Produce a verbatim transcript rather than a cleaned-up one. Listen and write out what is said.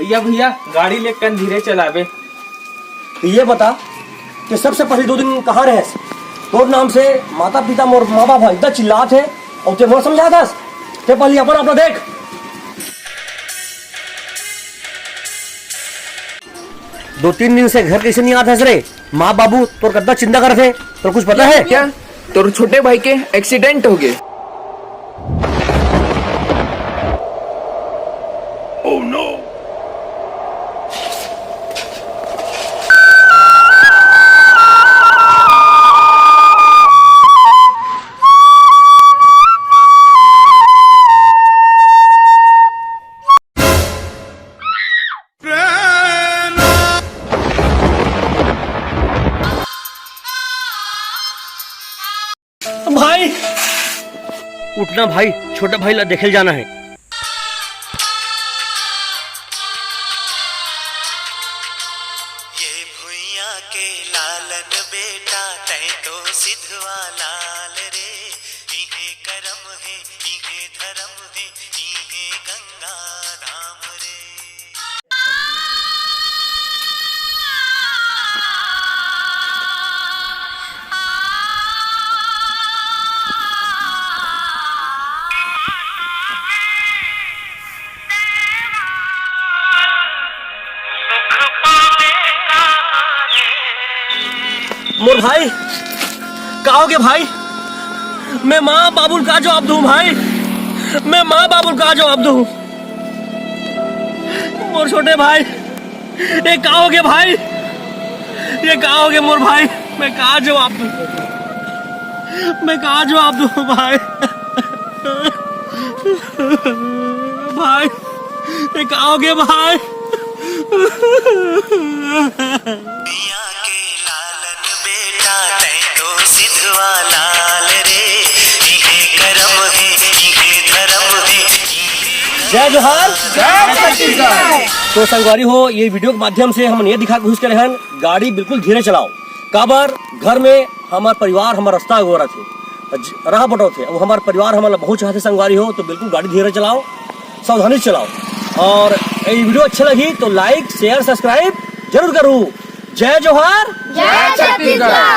भैया, भैया, गाड़ी ले कन धीरे चलाबे। तो ये बता कि सबसे पहले दो दिन कहाँ रहे? तोर नाम से माता पिता, मोर माँ बाप ह इतना चिल्लात हे और ते मोर समझात हस। ते पहले अपन अपना देख। दो तीन दिन से घर कैसे नहीं आत हस रे? माँ बाबू तोर कतना चिंता करत हे, तोर कुछ पता है? क्या? तोर छोटे भाई के एक्सीडेंट हो गए। भाई, उठना भाई, छोटा भाई ला देखे जाना है। ये भुइयां के लालन बेटा, तै तो सिधवा लाल रे। इहे करम है, इहे धरम है, इहे गंगा धाम रे। मोर भाई, का होगे भाई? मैं माँ बाबू ला का जवाब दूँ भाई? मैं माँ बाबू ला का जवाब दूँ? मोर छोटे भाई, ये का होगे भाई? ये का होगे मोर भाई? मैं का जवाब दूँ? मैं का जवाब दूँ भाई? भाई, ये का होगे भाई? दुनिया के लालन बेटा, तै तो सिधवा लाल रे। इहे करम है, इहे धरम है। जय जोहार, जय छत्तीसगढ़। तो संगवारी हो, ये वीडियो के माध्यम से हम ये दिखा के कोशिश करे हन, गाड़ी बिल्कुल धीरे चलाओ। काबर घर में हमार परिवार, हमार रास्ता अगोरत हे, ज-, राह बटोत हे। अब हमार परिवार हमन ला बहुत चाहथे संगवारी हो, तो बिल्कुल गाड़ी धीरे चलाओ, सावधानी से चलाओ। और ये वीडियो अच्छा लगी तो like, share, subscribe जरूर करू। जय जोहार, जय छत्तीसगढ़।